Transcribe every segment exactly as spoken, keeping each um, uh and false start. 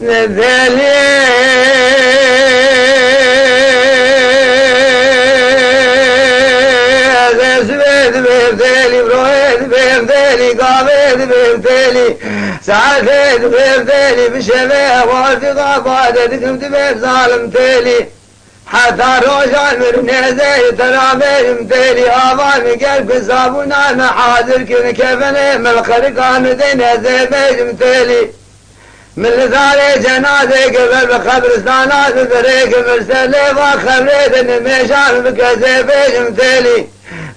Deli, ez ê zivê dibêm deli, broyê dibêm deli, gavê dibêm deli, saetê dibêm deli, bi şevê ewar diga bade dikim dibêm zalim deli. Heta roja mir nêzê te ra bêjim têlî, ava min germ kin, sabûna min hazir kin, kefenê min li qerikan dê nêzê bêjim têlî. Min li zarê cenazê kir, ber bi qebristana dibirê, kir min ser lêva qebrê de nimêjan bike zê bêjim têlî.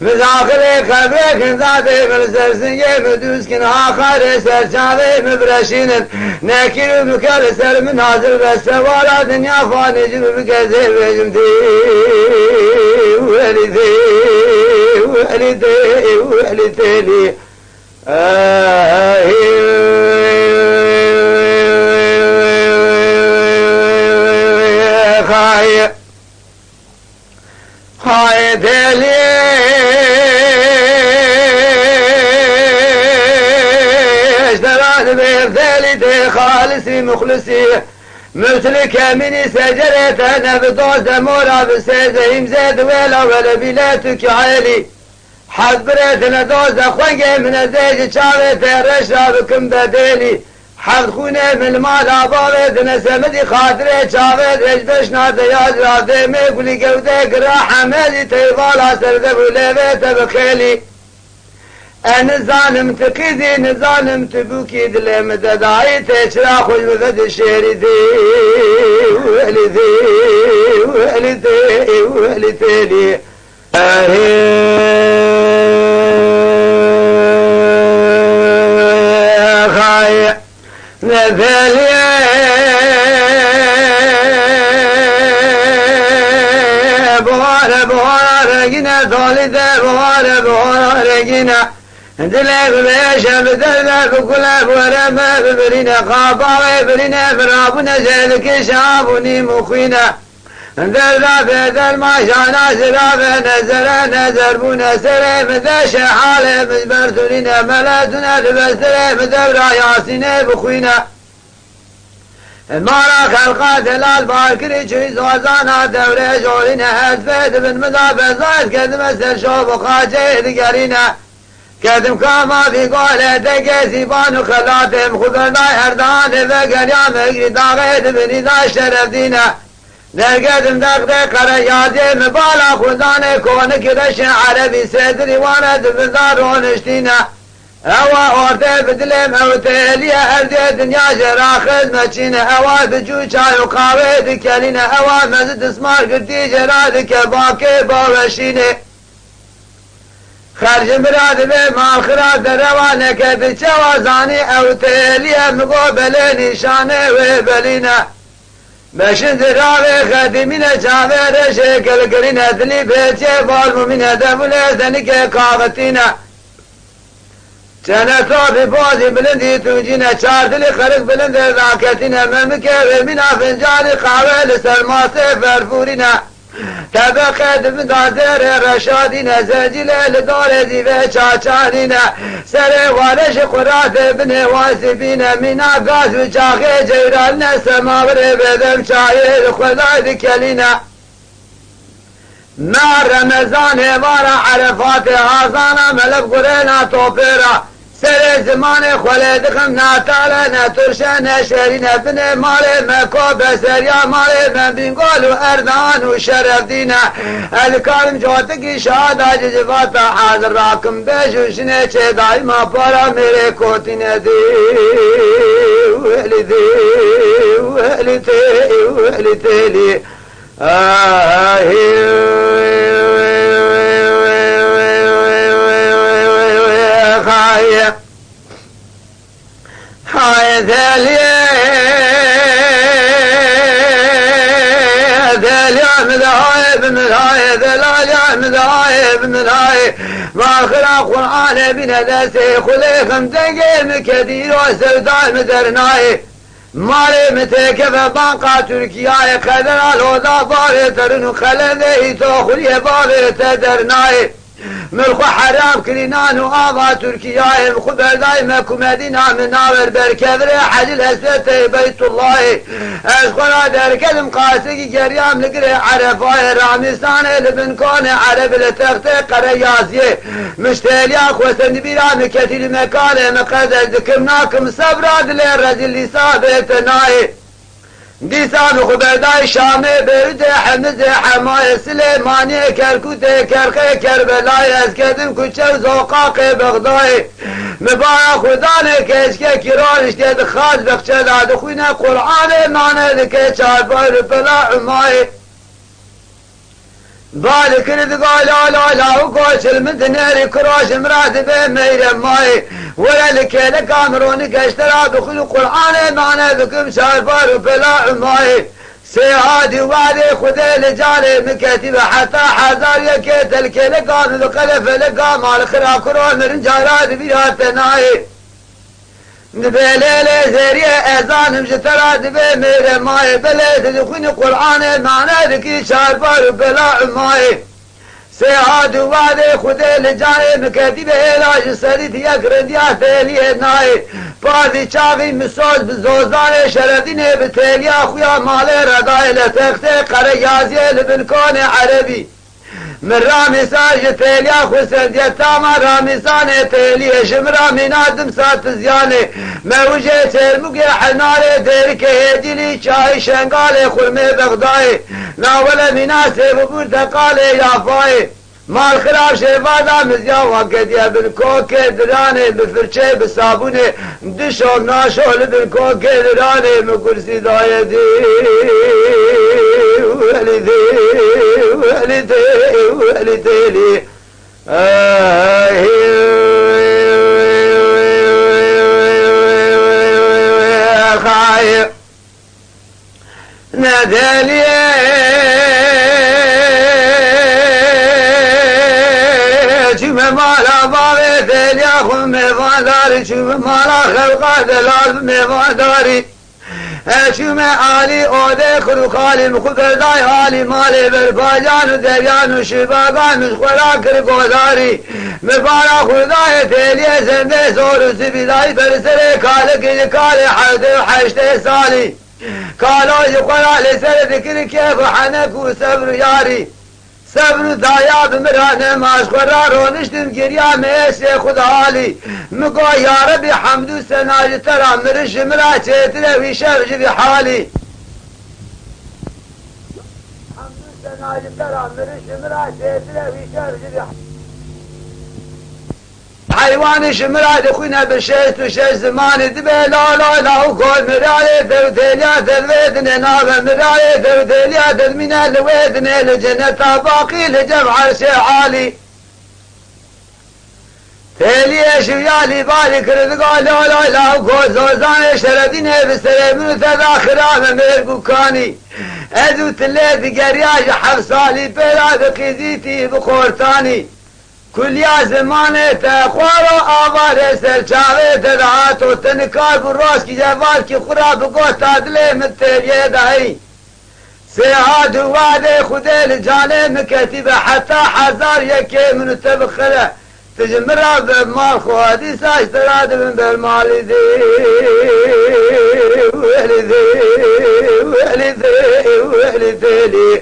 Min daxilê qebrê kin, zadê min li ser singê min dûz kin, axarê ser çavê min bireşînin. Nekîr û mikel li ser min hazir be, sewara dinya fanî ji min bike zê bêjim tê, welî tê, welî tê, welî têlî. Ahî. Xayê. Xayê têlî. Ji te re dibêm têlî tê xalisî muxlisî. Murtilî kemînî secerê te ne bi doz de mora bi sêzehîm zê di wêla wele bîle tu ki elî. Heft birê tine doz de xwengê min ez ê ji çavê te reş ra bikim bedêlî. Heft xûnê min li mala bavê tine semidî xatirê çavê dirêj beşna te yaz ra dêmê gulî gewdê gira hemedî teyvala serdeb û lêvê te bi xêlî. E nizanim tu qîzî, nizanim tu bûkî dilê min te dayî tê çira xwe ji min vedişêrî dê welî dê welî dê welî têlî. Erê xayê. Nezeliyê buhare buhare gine, zalî de buhare buhare gine. Dilê bi bêşe bi derde bi gule bi were me bi birîne, qabaxê birîne bi rabûne jê dikişe abûnî mixwîne. Derda bê derman jana zira ve nezere nezer bûne serê min deşe halê min ji ber tunîne mele tune li bestirê min devra Yasînê bixwîne. Mara xelqa delal bar kirî çûyî zozana dewrê jorîne ez fê dibin min da bezayet kedime ser şov û qaçê digerîne. Kedim kama vî gole degê zîban û xelatê min xwe berdayê erdanê vegeriya min girî daxê dibinî da şeref dîne. Dergedim dexdê qereyazê min bala xundanê konik reşê erebî sêdirî wane dibinda roniştîne. Ewa ortê bi dilê min ew têliye erdê dinya jê ra xizmet çîne. Ewa bi cû çay û qawê dikelîne. Ewa mezi dismar girtî jê ra dike bakê baweşînê. Xercim bira dibe mal xira derewa neke bi çewa zanî ew têliye mi go belê nîşanê wê belîne. Beşin ziravê xedimîne çavê reşê kelkirîne dilî bêçê bal mumîne devulê zenike kaxitîne. Çene topî pozî bilindî tuncîne çar dilî xerik bilindê daketîne memike wê mîna fincanî qahwe li ser masê ferfûrîne. Tebeqe di min da zêrê reşadîne, zencîlê li darê zîvê çaçanîne. Serê wale ji quratê binê wasîbîne, mîna gaz û çaxê ceyranîne, semawirê bêdem çayê li xwedayê dikelîne. Me Remezanê vara Erefatê hazana melev gurêna topêra. Serê zimanê xwelê dixin, ne tale, ne turşe, ne şerîne, binê malê me ko be seriya malê me Bîngol û Erdan û Şerefdîne. Ez karim cotikî şada cicivata hazir rakim bêj û jinê çê daîma para mêrê kotîne dî welî dî welî tê welî têlî. Ahî. Xayê. Hay deliyê, deliya min de hayê bi min hayê, delaliya min de hayê bi min hayê. Baxira Qur'anê bîne destê xulê xim dengê min kedîro sevdayê min dernayê. Malê min têkeve banka Tirkiyayê, qedera loda bavê terin û qelendê îto xuriyê bavê te dernayê. Min xwe heram kirî nan û ava Tirkiyeyê, min xwe berdayî Mekû Medîna, min naver berkevirê Hecil Eswetê Beytullahê. Ez xwe ra derketim qasikî geriyam li girê Erefayê, Ramîsanê li bin konê Erebî li textê Qereyaziyê. Min ji têliya xwe sendî bîra min ketî li mekanê min qezel dikim nakim sebra dilê rezîl lîsa bê tenayê. Dîsa min xwe berdayî Şamê, Beyrûtê, Hemizê, Hemayê, Silêmaniyê, Kerkûtê, Kerxê, Kerbelayê, ez ketim kuçe û zoqaqê Bexdayê. Min bara Xudanê keçkekî roniştê di xaz bexçe de dixwîne Qur'anê mane dike çarpar û pela Umayê. Bal kir diga la la la û goçil min dinerî kuro ji min ra dibe meyre mayê. Were li kêleka min ronî geşte ra bixwîn û Qur'anê mane bikim çarpar û pela Umayê. Sê hadî wadê Xwedê li canê min ketî be heta hezar yekê te li kêleka min bi qede feleka mal xira kuro min rinca ra dibîra te nayê. Dibê lê lê zêriyê ezanim ji te ra dibê mêre mayê belê tu dixwînî Qur'anê mane dikî çarpar û bela umayê. Sê hat û vadê Xwedê li canê min ketî be hêla ji serî ti yek rindiya têliyê nayê. Pardî çaxî min soz bi zozanê şerefdînê bi têliya xuya malê redayê le textê qere yaziyê li bin konê erebî. Min ramîsa ji têliya xwe sendiye tama ramîsanê têliyê ji min ra mîna dimsa tizyanê. Mewicê çêrmûgê henarê dêrikê hêdîlî çayî şengalê xurmê Bexdayê. Nawele mîna sêv û burteqalê yafayê. Mal xirab şêvada mizya wa kediye bin kokê diranê bi firçê bi sabûnê. Dişo naşo li bin kokê diranê min kursî daye dî. Welî dî, welî dî, welî dêlî. Ey, xayê. Ne dêliyê çûme mala bavê dêliya xwe mêvandarî, çûme mala xelqa delal bi mêvandarî. E çûme alî odê xir û xalî min xwe berdayî alî malê ber bacan û deryan û şibagan min ji xwe ra kir godarî. Min bara xwe dayê têliyê zembê zor û zibî dayî ber serê kalikî li kalê hevdê û heştê salî. Kalo ji xwe ra li ser dikir kêf û henek û sebr û yarî. Sebr û daya bi min ra nema, ji xwe ra roniştim, giriya me êşê xwe dihalî. Min got, ya Rebî, hemd û sena ji te ra, mirî ji min ra çêtir e wî şev ji vî halî. Hemd û sena ji te ra, mirî ji min ra çêtir e wî şev ji vî halî. Heywanî ji min ra dixwîne bi şêst û şeş zimanî dibe la la la û got, mirayê te û têliya te di vê dinê nabe, mirayê te û têliya te dimîne li wê dinê li ceneta baqî li cem erşê alî. Têliyê ji ya lîbarî kir diga la la la û got, zozanê şerefdînê bi serê min û te de xira me mêr bû kanî. Ez û tu lê digeriya ji heft salî pê ra bi qîzîtî bi xortanî. Kuliya zimanê te xwaro avarê ser çavê te dihato, te nikar bû roskî cevalkî xwe ra bigota dilê min têliyê dayî. Sê hat û wadê Xwedê li canê min ketî be heta hezar yekê min û te bixire. Tu ji min ra ber mal xwe dîsa ji te ra dibin ber malî dî. Welî dî, welî dî, welî dêlî.